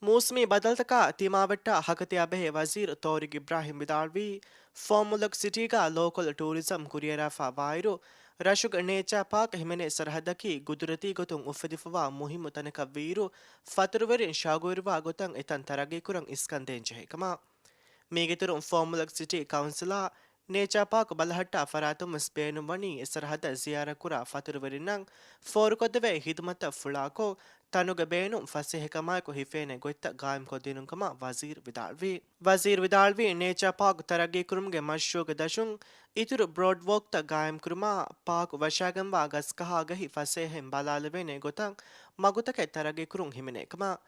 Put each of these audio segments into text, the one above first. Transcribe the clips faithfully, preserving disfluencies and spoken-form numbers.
މޫސުމީ ބަދަލުތަކާ ތިމާވެއްޓާ ހަކަތަޔާ ބެހޭ ވަޒީރު ތޯރިގް އިބްރާހިމް ވިދާޅުވީ، ފޯމުލޮކް ސިޓީގަ ލޯކަލް ޓޫރިޒަމް ކުރިއަރާފަ ވާއިރު، ރަށުގެ ނޭޗާ ޕާކް ހިމެނޭ ސަރަހައްދަކީ ގުދުރަތީ ގޮތުން އުފެދިފަވާ މުހިއްމު ތަނަކަށް ވީއިރު، ފަތުރުވެރިން ޝައުގުވެރިވާ ގޮތަށް އެތަން ތަރައްގީކުރަން އިސްކަން ދޭންޖެހޭ ކަމަށް. މީގެއިތުރުން ފޯމުލޮކް ސިޓީ ކައުންސިލާ ނޭޗާ ޕާކް ބަލަހައްޓާ ފަރާތުން ވެސް ބޭނުންވަނީ އެ ސަރަހައްދަށް ޒިޔާރަތްކުރާ ފަތުރުވެރިންނަށް ފޯރުކޮށްދެވޭ ހިދުމަތްތައް ފުޅާކޮށް، ތަނުގެ ބޭނުން ފަސޭހަކަމާއެކު ހިފޭނެ ގޮތްތައް ގާއިމްކޮށްދިނުން ކަމަށް ވަޒީރު ވިދާޅުވި. ވަޒީރު ވިދާޅުވީ، ނޭޗާ ޕާކް ތަރައްގީކުރުމުގެ މަޝްރޫއުގެ ދަށުން އިތުރު ބްރޯޑް ވޯކްތައް ގާއިމްކުރުމާ، ޕާކް ވަށާގެންވާ ގަސްކަހާ ގަހި ފަސޭހައިން ބަލާލެވޭނެ ގޮތަށް މަގުތަކެއް ތަރައްގީކުރުން ހިމެނޭ ކަމަށް.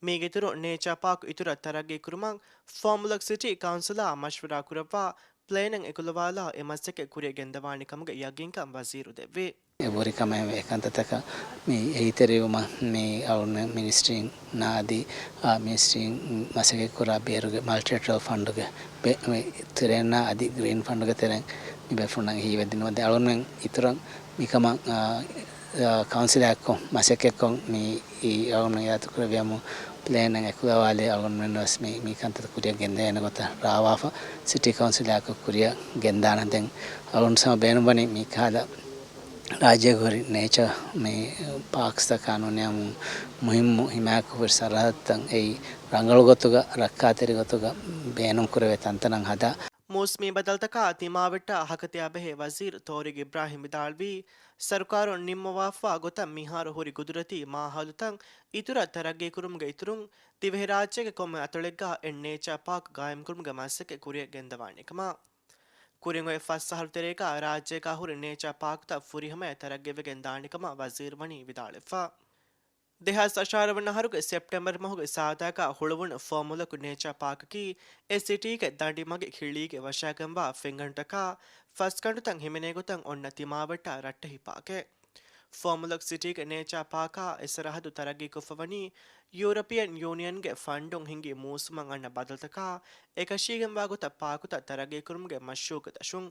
މީގެއިތުރުން ނޭޗާ ޕާކް އިތުރަށް ތަރައްގީކުރުމަށް ފޯމުލޮކް ސިޓީ ކައުންސިލާ މަޝްވަރާ ކުރައްވާ ޕްލޭނެއް އެކުލަވާލާ އެ މަސައްކަތް ކުރިއަށް ގެންދަވާނެ ކަމުގެ ޔަގީންކަން ވަޒީރު ދެއްވި. އެބަހުރި ކަމެއް އެކަންތައްތަކަށް މި އެހީތެރިވުމަށް މި އަޅުން މިނިސްޓްރީންނާ އަދި، އާ، މިނިސްޓްރީން މަސައްކަތްކުރާ ބޭރުގެ މަލްޓިލެޓްރަލް ފަންޑުގެ ބެ-، މި ތެރޭންނާ އަދި ގްރީން ފަންޑުގެ ތެރެއިން މި ބޭފުޅުންނަށް ހީވެއްދިނުމަށް ދެން އަޅުންމެން އިތުރަށް މިކަމަށް، އާ، އާ، ކައުންސިލާއެއްކޮށް މަސައްކަތްކޮށް މި އަޅުން އިރާދަކުރެއްވިޔަމު ޕްލޭނެއް އެކުލަވާލެ އަޅުންމެން ވެސް މި، މި ކަންތައް ކުރިއަށް ގެންދޭނެ ގޮތަށް ރާވާފަ ސިޓީ ކައުންސިލާއެއްކޮށް ކުރިއަށް ގެންދާނަން. ދެން އަޅުން ހަމަ ބޭނުންވަނީ މި ކަހަލަ ރާއްޖޭގެ ހުރި ނޭޗާ މި ޕާކްސްތައް ކާނޫނީ މުހިއްމު ހިމާޔަތްކުރި ސަރަހައްދުތައް އެއީ ރަނގަޅު ގޮތުގަ ރައްކާތެރި ގޮތުގަ ބޭނުންކުރެވޭ ތަންތަނަށް ހަދާ. މޫސުމީ ބަދަލުތަކާ ތިމާވެއްޓާ ހަކަތަޔާ ބެހޭ ވަޒީރު ތޯރިގް އިބްރާހިމް ވިދާޅުވީ، ސަރުކާރުން ނިންމަވާފަވާ ގޮތަށް މިހާރު ހުރި ގުދުރަތީ މާހައުލުތައް އިތުރަށް ތަރައްގީކުރުމުގެ އިތުރުން، ދިވެހިރާއްޖޭގެ ކޮންމެ އަތޮޅެއްގަ އެއް ނޭޗާ ޕާކް ގާއިމްކުރުމުގެ މަސައްކަތް ކުރިއަށް ގެންދަވާނެ ކަމަށް. ކުރިން އޮތް ފަސް އަހަރު ތެރޭގަ ރާއްޖޭގަ ހުރި ނޭޗާ ޕާކްތައް ފުރިހަމަޔަށް ތަރައްގީވެގެން ދާނެ ކަމަށް ވަޒީރު ވަނީ ވިދާޅުވެފަ. ދެހާސް އަށާރަ ވަނަ އަހަރުގެ ސެޕްޓެމްބަރު މަހުގެ ސާދާގަ ހުޅުވުނު ފޯމުލޮކް ނޭޗާ ޕާކަކީ އެ ސިޓީގެ ދަނޑި މަގެއް ކިޅީގެ ވަށާގެންވާ ފެންގަނޑުތަކާ ފަސްގަނޑުތައް ހިމެނޭ ގޮތަށް އޮންނަ ތިމާވެއްޓާ ރައްޓެހި ޕާކެއް. ފޯމުލޮކް ސިޓީގެ ނޭޗާ ޕާކާ އެ ސަރަހައްދު ތަރައްގީކޮށްފަ ވަނީ ޔޫރަޕިއަން ޔޫނިއަންގެ ފަންޑުން ހިންގި މޫސުމަށް އަންނަ ބަދަލުތަކާ އެކަށީގެންވާ ގޮތަށް ޕާކުތައް ތަރައްގީކުރުމުގެ މަޝްރޫއުގެ ދަށުން.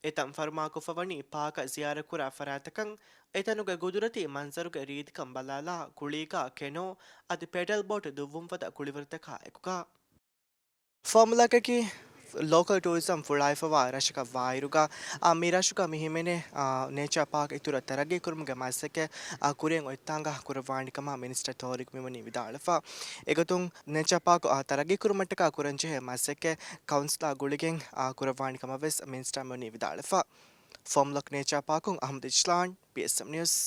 އެތަން ފަރުމާކޮށްފަ ވަނީ ޕާކަށް ޒިޔާރަތްކުރާ ފަރާތްތަކަށް އެތަނުގެ ގުދުރަތީ މަންޒަރުގެ ރީތިކަން ބަލާލާ ކުޅީގާ ކެނޯ އަދި ޕެޑަލް ބޯޓު ދުއްވުންފަދަ ކުޅިވަރުތަކާ އެކުގަ. ފޯމުލަކަކީ ލޯކަލް ޓޫރިޒަމް ފުޅާއިފަވާ ރަށަކަށް ވާއިރުގަ، އާ، މި ރަށުގަ މި ހިމެނޭ، އާ، ނޭޗާ ޕާކް އިތުރަށް ތަރައްގީކުރުމުގެ މަސައްކަތް، އާ، ކުރިއަށް އޮތްތާނގަ ކުރައްވާނެ ކަމަށް މިނިސްޓަރ ތޯރިގް މިވަނީ ވިދާޅުވެފަ. އެގޮތުން ނޭޗާ ޕާކް، އާ، ތަރައްގީކުރުމަށްޓަކާ ކުރަންޖެހޭ މަސައްކަތް ކައުންސިލާ ގުޅިގެން، އާ، ކުރައްވާނެ ކަމަށް ވެސް މިނިސްޓަރ މިވަނީ ވިދާޅުވެފަ. ފޯމުލޮކް ނޭޗާ ޕާކުން އަހްމަދު އިޝްލާން، ޕީއެސްއެމް ނިއުސް.